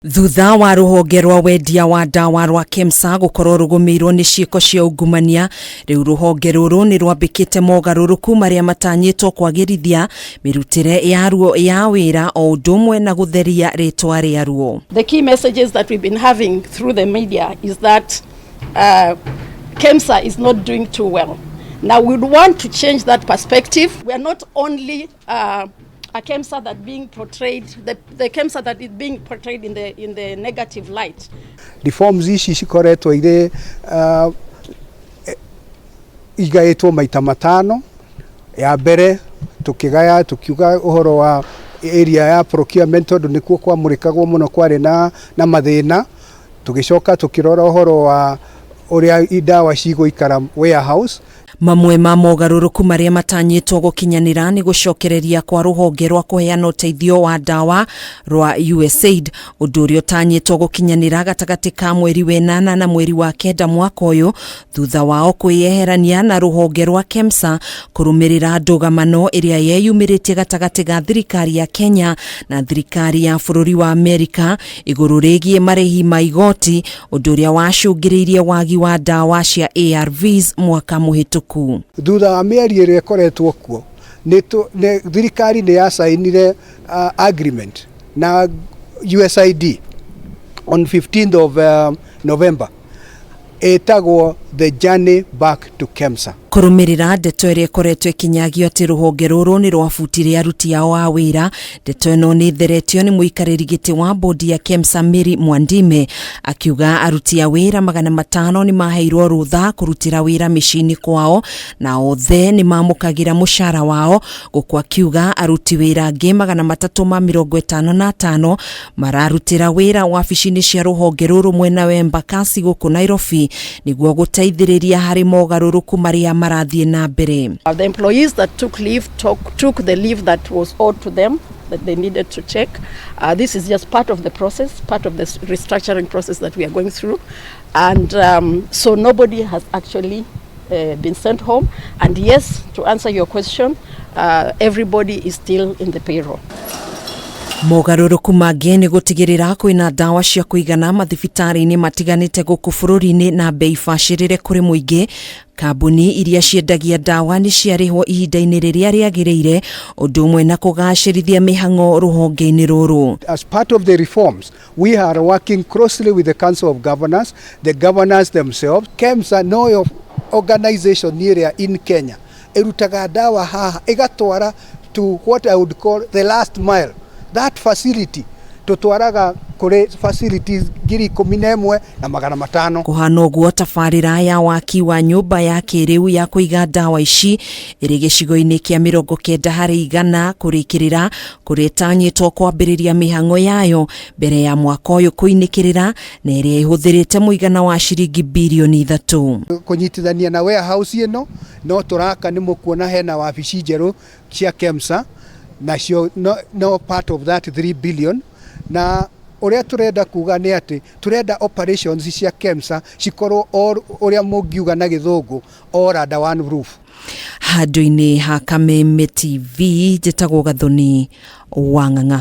Thutha wa rũhonge rwa wendia wa ndawa rwa KEMSA gũkorwo rũgũmĩirwo nĩ ciĩko cia ungumania, rĩu rũhonge rũrũ nĩ rwambĩkĩte mogarũrũku marĩa matanyĩtwo kwagĩrithia mĩrutĩre yaruo ya wĩra o ũndũ ũmwe na gũtheria rĩtwa rĩaruo. The key messages that we've been having through the media is that KEMSA is not doing too well. Now we would want to change that perspective. We are not only a KEMSA that being portrayed, the KEMSA that is being portrayed in the negative light. Reforms ici cikoretwo irĩ igaĩtwo maita matano. Ya mbere tukĩgaya tukiuga ũhoro wa area ya procurement, tondũ nĩkuo kwamũrĩkagwo mũno, kwarĩ na mathĩna. Tũgĩcoka tũkĩrora ũhoro wa ũrĩa ndawa cigũikara warehouse. Mamwe ma mogarũrũku marĩa matanyĩtwo gũkinyanĩra nĩ gũcokereria kwa rũhonge rwa kũheana ũteithio wa ndawa rwa USAID, ũndũ ũrĩa ũtanyĩtwo gũkinyanĩra gatagatĩ ka mweri wenana na mweri wa kenda mwaka ũyũ, thutha wao kwĩyeherania na rũhonge rwa KEMSA kũrũmĩrĩra ndũgamano ĩrĩa yeyumĩrĩtie gatagatĩ ga thirikari ya Kenya na thirikari ya bũrũri wa Amerika igũrũ rĩgiĩ marĩhi ma igoti, ũndũ ũrĩa wacũngĩrĩirie wagi wa ndawa cia ARVs mwaka mũhĩtũku. Thutha wa mĩario ĩrĩa ĩkoretwo kuo, thirikari nĩ yacainire agreement na USAID on 15th of November, ĩtagwo the Journey Back to KEMSA. Kũrũmĩrĩra ndeto ĩrĩa ĩkoretwo ĩkĩnyagio atĩ rũhonge rũrũ nĩ rwabutire aruti ao a wĩra, ndeto ĩno nĩ ĩtheretio nĩ mũikarĩri gĩtĩ wa bodi ya KEMSA, Mary Mwandime, akiuga aruti a wĩra 500 nĩ maheirwo rũtha kũrutĩra wĩra mĩciĩ-inĩ kwao na othe nĩ mamũkagĩra mũcara wao, gũkũ akiuga aruti wĩra angĩ 355 mararutĩra wĩra wabici-inĩ cia rũhonge rũrũ mwena wa Embakasi gũkũ Nairobi nĩguo gũteithĩrĩria harĩ mogarũrũku marĩa marathiĩ na mbere. The employees that took leave took the leave that was owed to them, that they needed to take. This is just part of the process, part of the restructuring process that we are going through. And so nobody has actually been sent home. And yes, to answer your question, everybody is still in the payroll. Mogarũrũku mangĩ nĩ gũtigĩrĩra kwĩna ndawa cia kũigana mathibitarĩ-inĩ matiganĩte gũkũ bũrũri-inĩ na bei bacĩrĩre kũrĩ mũingĩ. Kambuni iria ciendagia ndawa nĩ ciarĩhwo ihinda-inĩ rĩrĩa rĩagĩrĩire, ũndũ ũmwe na kũgacĩrithia mĩhang'o rũhonge-inĩ rũrũ. As part of the reforms, we are working closely with the Council of Governors, the governors themselves. KEMSA noyo organization ĩrĩa in Kenya ĩrutaga ndawa haha ĩgatwara to what I would call the last mile. That facility tũtwaraga kũrĩ facilities 11,500. Kũhana ũguo, tabarĩra ya waki wa nyũmba ya kĩrĩu ya kũiga ndawa ici ĩrĩ gĩcigo-inĩ kĩa 90% kũrĩkĩrĩra, kũrĩa ĩtanyĩtwo kwambĩrĩria mĩhang'o yayo mbere ya mwaka ũyũ kũinĩkĩrĩra, na ĩrĩa ĩhũthĩrĩte mũigana wa ciringi birioni 3. Kũnyitithania na warehouse ĩno no tũraka, nĩ mũkuona hena wabici njerũ cia KEMSA nacio no part of that 3 billion. Na ũrĩa tũrenda kuga nĩ atĩ tũrenda operations cia KEMSA cikorwo all, ũrĩa mũngiuga na Gĩthũngũ, all under one roof. Handũ-inĩ ha Kameme TV, njĩtagwo Gathoni wa Ng'ang'a.